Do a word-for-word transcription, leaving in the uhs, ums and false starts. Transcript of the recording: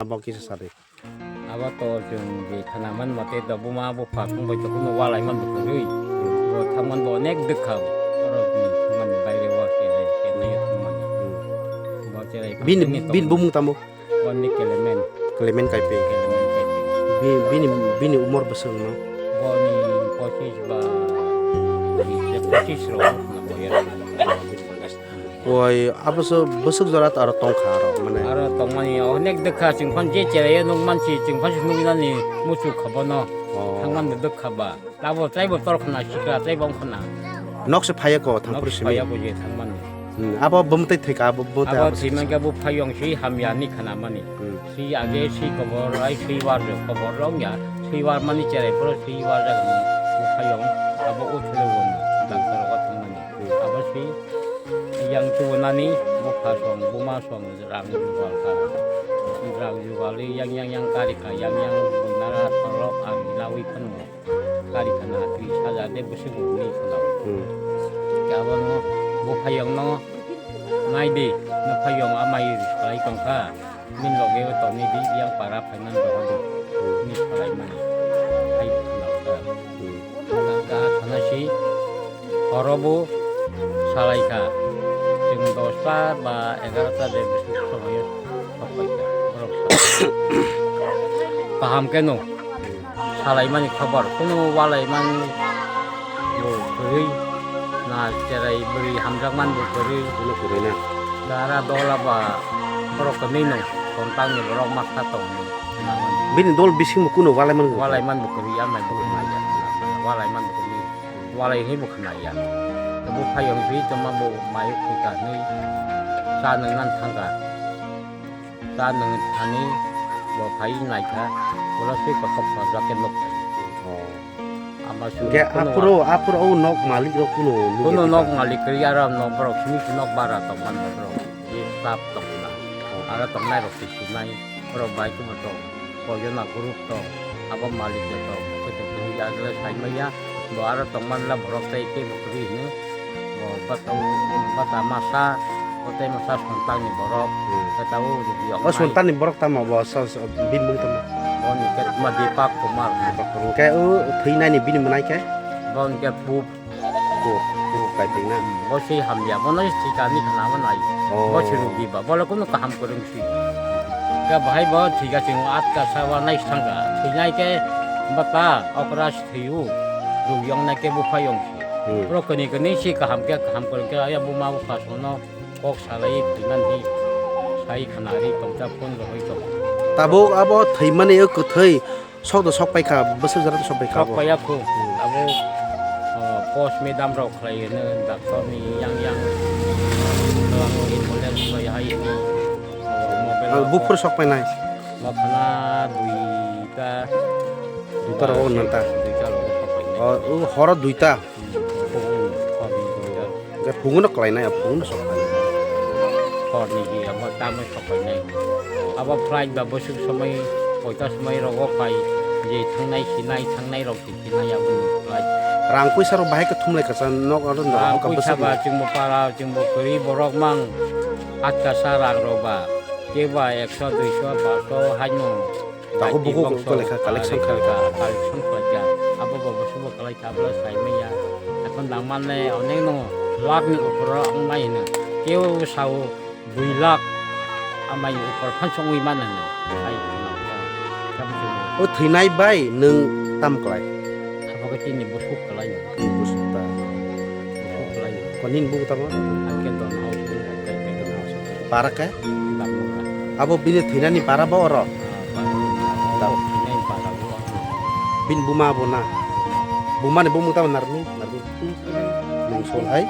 Abo kisa sadi. Abo to chwng je khana man mate do buma bupha thung bai to kuno walai man bwkha rwi. Bo thang man bo onek dukha. Oro ni thang man baire wa ke ke nai thang man. Hmm. Bo cherai Bin, phaini bin tong. Bumung tamo? Bo ni Kelemen. Kelemen Kaiping. Kelemen Kaiping. Bi-, bini, bini umor bwswk no? Bo ni pochis ba, pochis rok na bo ya. Oi, abo se bwswk jora ta aro tongkha aro, mane. Aro tongmani onek dukha, chwng phan je cherai nukman si, chwng phan si nuknani muchuk kha bono. Oh. Thangman dukha ba. Tabo taibo tor khna sikra, taibo khna. Nok se phaiya ko, thangphuru simi. Nok se phaiya ko je thangmani. Hmm, abo bumtwi thwika, abo bumtwi abo abo thwimang khe bo phayong si hamya ni khna mani. Hmm. Si age si kobor ai si war jo kobor rong ya, si war mani cherai phuru si war jak ni bo phayong abo uthile won doctor rok thangmani. Hmm. Abo si yang chubunani bupha song, buma song, rang jugal kha. Rang jugal yang, yang, yang kari kha, yang, yang bunara tolok ang lawi phano. Kari khana twi saja de bwswk ni khana. Hmm. Khe abono bo phayokno nai de, no phayok amai salai tongkha. Min loge tongni di yang para phaiman rogo de. Hmm. Ni salai mani. Ai khana. Hmm. Ka khana si horo bo salai kha. Chwng dosta ba egarota de bwswk somoyo sok pai kha. Borok salai. Kaham khe no. Salaimani khobor, kunu walaimani bo kwrwi, na cherai bwrwi hamjakmani bo kwrwi. Kunu kwrwi na. Dara dola ba borok kwrwi no, kontang ni borok ma kha tong. Bini dol bising bo kunu walaimani bo. Walaimani bo kwrwi, amai bo kwrwi ya. Walaimani bo kwrwi, walai hi bo khna ya. Bo phayong si tongma bo mai khika ni, sa nang nan thangka. Sa nung thani bo phai naikha, ulo se kothok sajak khe nuk phai. Oh. Ama su Hingke kuno aphuru, aphuru o nok malik rok kuno nukya kuno nok malik kri aram nok borok simi se nok bara tong man borok. Je staff tong na. Oh. Ara tong nai rok se sinai, borok bai kubo tong. Koyona group tong. Abo malik ya tong. Kete kiri agle sai maya. Bo aro tongmani la borok tei tei bo kwrwi hino. Bo bata, bata masa, bo tei masa Sontangni borok. Hmm. Bata o rugi o O mai. Sontangni borok tamo bo sa, sa, bini mung tamo? Bo ni ke ma Deepak Kumar. Deepak Kumar. Ke o thwinani bini mwnai ke? Bo ni ke Pu. Pu, Pu Kaiping na? Hmm, bo si hamya, bo no si thika ni khana ma nai. Oh. Bo si rugi ba, bo le kunu kaham kwrwng si. Ke bahai bo thika sing atka sa wa nai sanga. Thwinai ke bata okra Thwiyo, ruk yong na khe bupha yong si. Hmm. Borok kwnwi kwnwi si kaham khe kaham kwrwng khe aya buma bupha songno kok salai thwiman hi sai khana ri tongta phone rohoi tong. Tabuk abo thwimani o kwthwi sok do sok paikha, bwswk jora do sok paikha abo. Sok paiya khu. Hmm. Abo, uh, post madam rok khlai hino doctor ni yang yang. Ambulance bai hai hino. Mobile Ang rok buphur sok painai. Makhana duita. Duita rogo nanta. Duita rogo sopainai. O, o horo duita. Hmm, phungo, phungo duita. Hingke phungono kalainai, phungono sopainai. Horni hi abo tamoi sopainai. Abo flight ba bwswk somoi, koita somoi rogo pai, je thangnai sinai, thangnai rok si sinai aboni flight. Rang puisa rok bahai khe thumlai kasa nok aro Rang nok puisa bwswk ba ni. Chwngbo para, chwngbo kwrwi borok mang atka sa rang rok ba. Kebo ekso, duiso, paanso haino Tago buku bongso ko lekha collection kha lekha. Collection khlaikha. Abo bo boso bo khlaikha, abo sai manya. Ekhon dang manne onek no lakh ni upor wng mai hino. Kebo sao dui lakh amai upor phan songwi mano hino. Sai hino. O thwinai bai nwng tam klai? Abo khe chini busuk klai. Busuk ta. Busuk klai. Konin bu tamo? Angke don house. Para khe? Abo bini thwinani para bo oro? Dao. Bin buma bo na? Bumani bumung tamo narmi? Narmi. Mungsol hai?